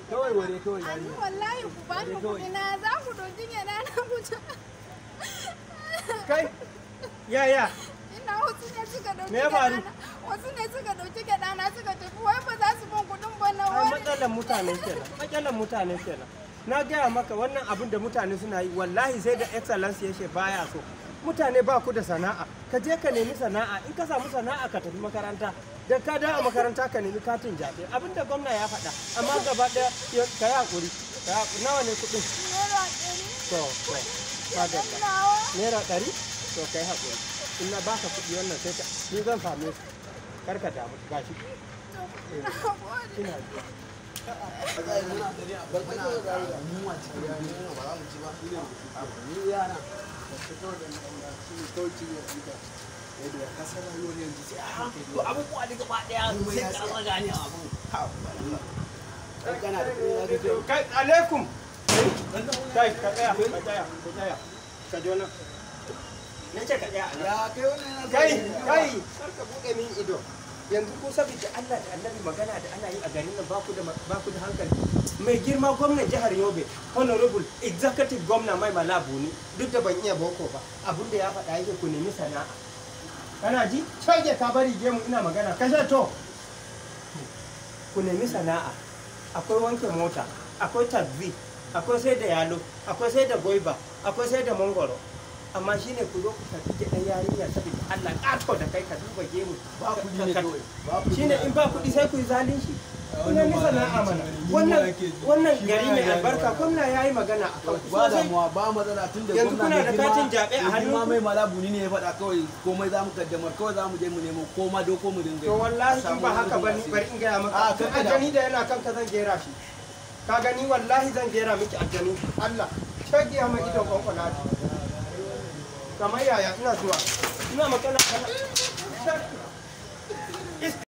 Kawai ware kawai. Ani wallahi ku ba ni kuɗi na za ku ɗauki gyaɗa na ku ci. Kai, yaya? Ina wasu ne suka ɗauki Me ya faru? gyaɗa na. Wasu ne suka ɗauki gyaɗa na suka tafi wai ba za su ban kuɗin ba na Ai wani. matsalar mutane kenan. Matsalar mutane kenan. Na gaya maka wannan abin da mutane suna yi wallahi sai da excellence yake baya so. Mutane ba ku da sana'a. Ka je ka nemi sana'a, in ka samu sana'a ka tafi makaranta. Da ka dawo makaranta ka nemi katin jaɓe. Abin da gwamna ya faɗa. Amma gaba ɗaya ka yi haƙuri. Ka yi haƙuri. Nawa ne kuɗin? ₦100. To, to. Gyaɗan nawa. ₦100? To ka yi haƙuri. In na baka kuɗi wannan sai ka ni zan same su. Kar ka damu gashi. To, na gode. Ina zuwa. Abubuwa da gaba daya sai ka rasa gane abun. Kai alaikum. Kai ka tsaya, ka tsaya, ka tsaya. Ka jo nan. Na ce ka tsaya a nan. Kai, kai, kar ka buɗe min ido. Yanzu ko saboda Allah da Annabi magana da ana yi a garin nan ba ku da hankali. Mai girma gwamnan jihar Yobe, Honorable Executive Gwamna Mai Mala Buni, duk da ban iya boko ba, abin da ya faɗa yake ku nemi sana'a. Kana ji? Shage ka bari gemu ina magana. Kashe to. Ku nemi sana'a. Akwai wanke mota, akwai taxi, akwai sai da yalo, akwai sai da goiba, akwai sai da mangoro. Amma shine ku zo ku tafi gidan yarinya saboda Allah ƙato da kai ka duba gemu. Ba kuɗi ne kawai. Ba kuɗi. Shine in ba kuɗi sai ku yi zalunci. Ku nemi sana'a mana. Wannan gari mai albarka gwamna ya yi magana a kan ku Ba sosai. damuwa, ba matsala tun da Yanzu kuna da katin zaɓe a hannun hannunku? Mai Malabu ne ya faɗa kawai komai za mu kaddamar kawai za mu je mu nemo koma doko mu dinga. To wallahi in ba haka ba ni bari in gaya maka. A, kar ka damu. Aljani da yana kanka zan gera shi. Ka gani wallahi zan gera miki aljani. Allah. Shagiya mai idon kwankwalati. Kamar yaya ina zuwa. Ina magana kana.